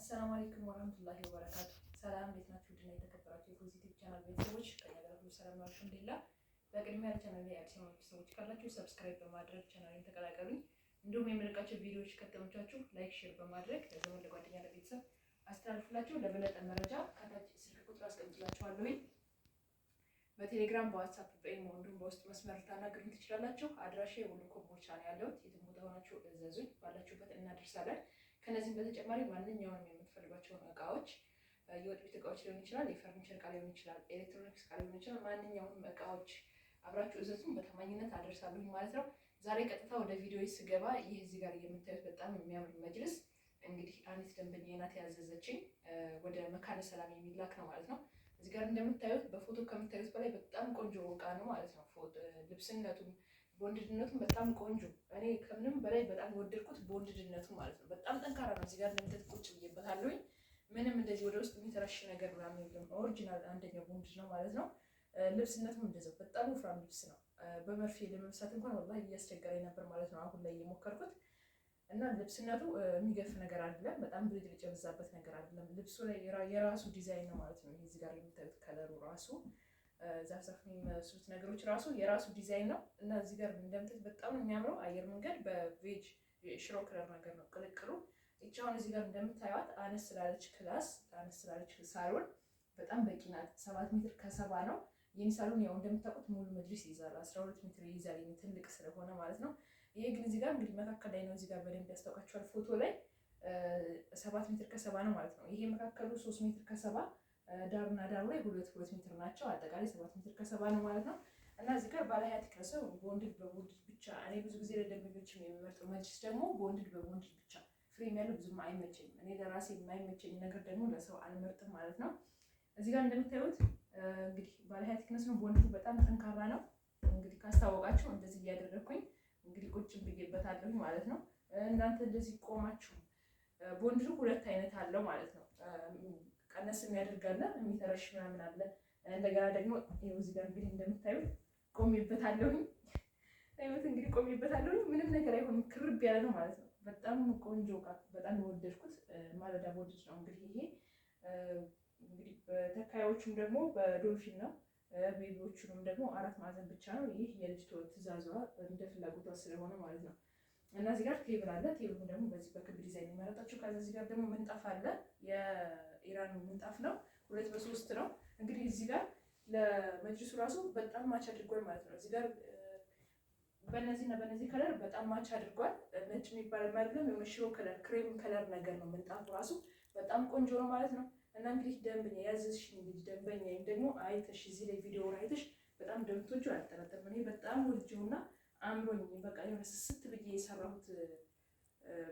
السلام عليكم ورحمة الله وبركاته። ሰላም እንዴት ናችሁ? ውድና የተከበራችሁ የፖዚቲቭ ቻናል ቤተሰቦች ከኛ ጋር ሁሉ ሰላም ነው الحمد لله። በቅድሚያ ለቻናል ላይ አዲስ የሆናችሁ ሰዎች ካላችሁ subscribe በማድረግ ቻናሌን ተቀላቀሉኝ። እንዲሁም የምለቃቸው ቪዲዮዎች ከተመቻችሁ like፣ share በማድረግ ለዘመድ ለጓደኛ፣ ለቤተሰብ አስተላልፉላቸው። ለበለጠ መረጃ ከታች ስልክ ቁጥር አስቀምጥላችኋለሁኝ። በቴሌግራም፣ በዋትሳፕ፣ በኢሞ እንዲሁም በውስጥ መስመር ልታናግሩኝ ትችላላችሁ። አድራሻ የወሎ ኮምቦልቻ ነው ያለሁት። የትም ቦታ ሆናችሁ እዘዙኝ፣ ባላችሁበት እናደርሳለን። ከነዚህም በተጨማሪ ማንኛውንም የምትፈልጓቸውን እቃዎች የወጥ ቤት እቃዎች ሊሆን ይችላል፣ የፈርኒቸር እቃ ሊሆን ይችላል፣ ኤሌክትሮኒክስ እቃ ሊሆን ይችላል። ማንኛውንም እቃዎች አብራችሁ እዘዙን፣ በታማኝነት አደርሳለሁኝ ማለት ነው። ዛሬ ቀጥታ ወደ ቪዲዮ ስገባ ይህ እዚህ ጋር የምታዩት በጣም የሚያምር መጅልስ እንግዲህ አንዲት ደንበኛ ናት ያዘዘችኝ፣ ወደ መካነ ሰላም የሚላክ ነው ማለት ነው። እዚህ ጋር እንደምታዩት በፎቶ ከምታዩት በላይ በጣም ቆንጆ እቃ ነው ማለት ነው። ልብስነቱም bonded ነቱም በጣም ቆንጆ፣ እኔ ከምንም በላይ በጣም የወደድኩት bonded ነቱ ማለት ነው። በጣም ጠንካራ ነው። እዚህ ጋር እንደምታዩት ቁጭ ብዬበታለሁኝ። ምንም እንደዚህ ወደ ውስጥ የሚተረሽ ነገር ምናምን የለም። Original አንደኛው bonded ነው ማለት ነው። ልብስነቱም እንደዚያው በጣም ወፍራም ልብስ ነው። በመርፌ ለመብሳት እንኳን والله እያስቸገረኝ ነበር ማለት ነው። አሁን ላይ የሞከርኩት እና ልብስነቱ የሚገፍ ነገር አይደለም። በጣም ብልጭልጭ የበዛበት ነገር አይደለም። ልብሱ ላይ የራሱ ዲዛይን ነው ማለት ነው። እዚህ ጋር የምታዩት color ኡ ራሱ ዛፍ ዛፍ የሚመስሉት ነገሮች ራሱ የራሱ ዲዛይን ነው እና እዚህ ጋር እንደምታዩት በጣም ነው የሚያምረው። አየር መንገድ በ beige ሽሮ color ነገር ነው ቅልቅሉ። ይቺ አሁን እዚህ ጋር እንደምታዩት አነስ ስላለች class፣ አነስ ስላለች ሳሎን በጣም በቂ ናት። 7 ሜትር ከ70 ነው። የኔ ሳሎን ያው እንደምታውቁት ሙሉ መጅሊስ ይይዛል፣ 12 ሜትር ይይዛል የኔ ትልቅ ስለሆነ ማለት ነው። ይሄ ግን እዚህ ጋር እንግዲህ መካከል ላይ ነው። እዚህ ጋር በደንብ ያስታውቃቸዋል ፎቶ ላይ 7 ሜትር ከ70 ነው ማለት ነው። ይሄ መካከሉ 3 ሜትር ከ70፣ ዳርና ዳሩ ላይ 2 2 ሜትር ናቸው። አጠቃላይ 7 ሜትር ከ70 ነው ማለት ነው። እና እዚህ ጋር ባለ 20 thickness bonded በ bonded ብቻ። እኔ ብዙ ጊዜ ለደንበኞች የሚመርጠው መጅሊስ ደግሞ bonded በ bonded ብቻ፣ frame ያለው ብዙም አይመቸኝም። እኔ ለራሴ የማይመቸኝ ነገር ደግሞ ለሰው አልመርጥም ማለት ነው። እዚህ ጋር እንደምታዩት እንግዲህ ባለ 20 thickness ነው። Bonded ኡ በጣም ጠንካራ ነው። እንግዲህ ካስታወቃችሁ እንደዚህ እያደረግኩኝ እንግዲህ ቁጭ ብዬበታለሁ ማለት ነው። እናንተ እንደዚህ ቆማችሁ bonded ኡ ሁለት አይነት አለው ማለት ነው። ቀነስ የሚያደርግ አለ፣ የሚተረሽ ምናምን አለ። እንደገና ደግሞ ይኸው እዚህ ጋር እንግዲህ እንደምታዩት ቆሜበታለሁኝ። ታዩት እንግዲህ ቆሜበታለሁኝ። ምንም ነገር አይሆንም፣ ክርብ ያለ ነው ማለት ነው። በጣም ቆንጆ እቃ፣ በጣም የወደድኩት ማለዳ bonded ነው። እንግዲህ ይሄ እንግዲህ በተካዮቹም ደግሞ በዶልፊን ነው። Baby ዎቹንም ደግሞ አራት ማዕዘን ብቻ ነው። ይህ የልጅቷ ትዕዛዟ እንደ ፍላጎቷ ስለሆነ ማለት ነው። እና እዚህ ጋር table አለ። Table ኡ ደግሞ በዚህ በክብ ዲዛይን የመረጣችው። ከዚ እዚህ ጋር ደግሞ ምንጣፍ አለ። የኢራን ምንጣፍ ነው። 2 በ3 ነው። እንግዲህ እዚህ ጋር ለመጅሊሱ ራሱ በጣም match አድርጓል ማለት ነው። እዚህ ጋር በእነዚህ እና በእነዚህ color በጣም match አድርጓል። ነጭ የሚባል አይደለም፣ የሆነ ሽሮ color፣ cream color ነገር ነው። ምንጣፉ ራሱ በጣም ቆንጆ ነው ማለት ነው። እና እንግዲህ ደንበኛ ያዘዝሽኝ እንግዲህ ደንበኛ ወይም ደግሞ አይተሽ እዚህ ላይ ቪዲዮውን አይተሽ በጣም እንደምትወጂው አልጠራጠርም። እኔ በጣም ወድጄውና አምሮኝ በቃ የሆነ ስስት ብዬ የሰራሁት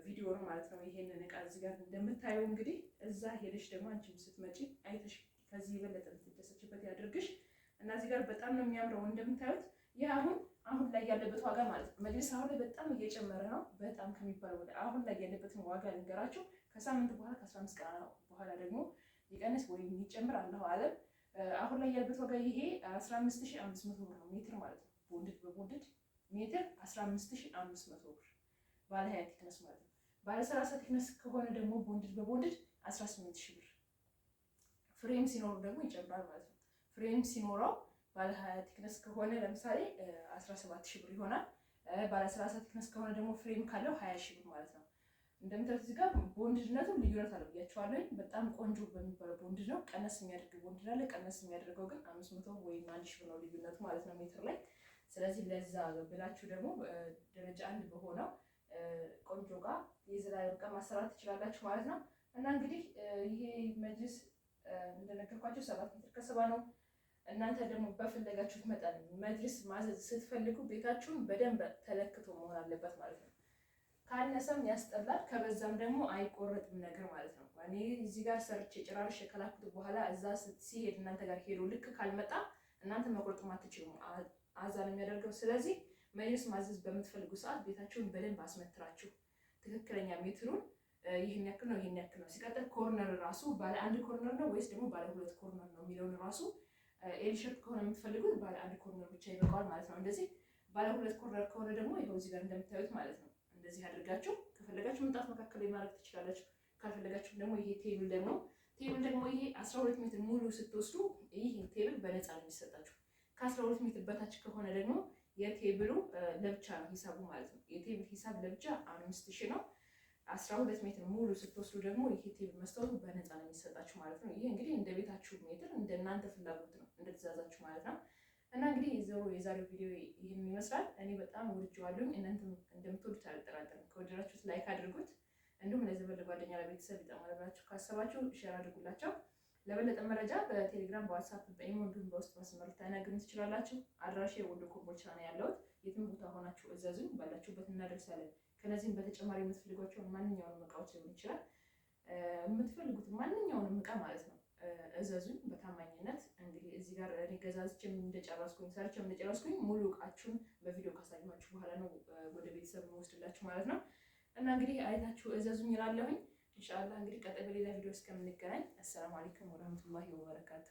ቪዲዮ ነው ማለት ነው። ይሄንን እቃ እዚህ ጋር እንደምታየው እንግዲህ እዛ ሄደሽ ደግሞ አንቺም ስትመጪ አይተሽ ከዚህ የበለጠ የምትደሰችበት ያድርግሽ። እና እዚህ ጋር በጣም ነው የሚያምረው እንደምታዩት። ይህ አሁን አሁን ላይ ያለበት ዋጋ ማለት ነው። መጅሊስ አሁን ላይ በጣም እየጨመረ ነው። በጣም ከሚባለው ወደ አሁን ላይ ያለበትን ዋጋ ልንገራችሁ። ከሳምንት በኋላ፣ ከ15 ቀን በኋላ ደግሞ ሊቀንስ ወይም የሚጨምር الله أعلم። አሁን ላይ ያለበት ዋጋ ይሄ 15,500 ብር ነው ሜትር ማለት ነው። Bonded በ bonded ሜትር 15,500 ብር ባለ 20 thickness ማለት ነው። ባለ 30 thickness ከሆነ ደግሞ bonded በ bonded 18,000 ብር። Frame ሲኖረው ደግሞ ይጨምራል ማለት ነው። Frame ሲኖረው ባለ 20 thickness ከሆነ ለምሳሌ 17,000 ብር ይሆናል። ባለ 30 thickness ከሆነ ደግሞ frame ካለው 20,000 ብር ማለት ነው። እንደምታዩት እዚህ ጋር bonded ነቱ ልዩነት አለው ብያቸዋለሁ። በጣም ቆንጆ በሚባለው bonded ነው። ቀነስ የሚያደርግ bonded አለ። ቀነስ የሚያደርገው ግን 500 ወይም 1,000 ብር ነው ልዩነቱ ማለት ነው ሜትር ላይ። ስለዚህ ለዛ ብላችሁ ደግሞ ደረጃ አንድ በሆነው ቆንጆ ጋር የዘላለም ዕቃ ማሰራት ትችላላችሁ ማለት ነው። እና እንግዲህ ይሄ መጅሊስ እንደነገርኳችሁ 7 ሜትር ከ70 ነው። እናንተ ደግሞ በፈለጋችሁት መጠን መጅሊስ ማዘዝ ስትፈልጉ ቤታችሁን በደንብ ተለክቶ መሆን አለበት ማለት ነው። ካነሰም ያስጠላል፣ ከበዛም ደግሞ አይቆረጥም ነገር ማለት ነው። እኔ እዚህ ጋር ሰርቼ ጨራርሼ ከላኩት በኋላ እዛ ሲሄድ እናንተ ጋር ሄዶ ልክ ካልመጣ እናንተ መቁረጥም አትችሉም። አዛ ነው የሚያደርገው። ስለዚህ መጅሊስ ማዘዝ በምትፈልጉ ሰዓት ቤታችሁን በደንብ አስመትራችሁ ትክክለኛ ሜትሩን ይህን ያክል ነው፣ ይህን ያክል ነው። ሲቀጥል corner ራሱ ባለ አንድ corner ነው ወይስ ደግሞ ባለ ሁለት corner ነው የሚለውን ራሱ፣ L shape ከሆነ የምትፈልጉት ባለ አንድ corner ብቻ ይበቃዋል ማለት ነው። እንደዚህ ባለ ሁለት corner ከሆነ ደግሞ ይኸው እዚህ ጋር እንደምታዩት ማለት ነው። እንደዚህ አድርጋችሁ ከፈለጋችሁ ምንጣፍ መካከል ላይ ማድረግ ትችላላችሁ። ካልፈለጋችሁም ደግሞ ይሄ table ደግሞ ይሄ 12 ሜትር ሙሉ ስትወስዱ ይህ table በነፃ ነው የሚሰጣችሁ። ከ12 ሜትር በታች ከሆነ ደግሞ የ table ኡ ለብቻ ነው ሂሳቡ ማለት ነው። የ table ሂሳብ ለብቻ 5000 ነው። 12 ሜትር ሙሉ ስትወስዱ ደግሞ ይሄ table መስታወቱ በነፃ ነው የሚሰጣችሁ ማለት ነው። ይሄ እንግዲህ እንደ ቤታችሁ ሜትር፣ እንደ እናንተ ፍላጎት ነው፣ እንደ ትእዛዛችሁ ማለት ነው። እና እንግዲህ ዞሮ የዛሬው ቪዲዮ ይህን ይመስላል። እኔ በጣም ወድጄዋለሁኝ። እናንተም እንደምትወዱት አልጠራጠርም። ከወደዳችሁት like አድርጉት። እንዲሁም ለዘመድ፣ ለጓደኛ፣ ለቤተሰብ ይጠቅማል ብላችሁ ካሰባችሁ share አድርጉላቸው። ለበለጠ መረጃ በቴሌግራም፣ በዋትሳፕ፣ በኢሞ እንዲሁም በውስጥ መስመር ልታናግሩኝ ትችላላችሁ። አድራሻ የወሎ ኮምቦልቻ ነው ያለሁት። የትም ቦታ ሆናችሁ እዘዙኝ፣ ባላችሁበት እናደርሳለን። ከነዚህም በተጨማሪ የምትፈልጓቸውን ማንኛውንም እቃዎች ሊሆን ይችላል፣ የምትፈልጉት ማንኛውንም እቃ ማለት ነው፣ እዘዙኝ በታማኝነት። እንግዲህ እዚህ ጋር እኔ ገዛዝቼም እንደጨረስኩኝ፣ ሰርቼም እንደጨረስኩኝ ሙሉ እቃችሁን በቪዲዮ ካሳየኋችሁ በኋላ ነው ወደ ቤተሰብ መወስድላችሁ ማለት ነው። እና እንግዲህ አይታችሁ እዘዙኝ እላለሁኝ። ኢንሻአላህ እንግዲህ ቀጣይ በሌላ ቪዲዮ እስከምንገናኝ አሰላሙ አለይኩም ወራህመቱላሂ ወበረካቱ።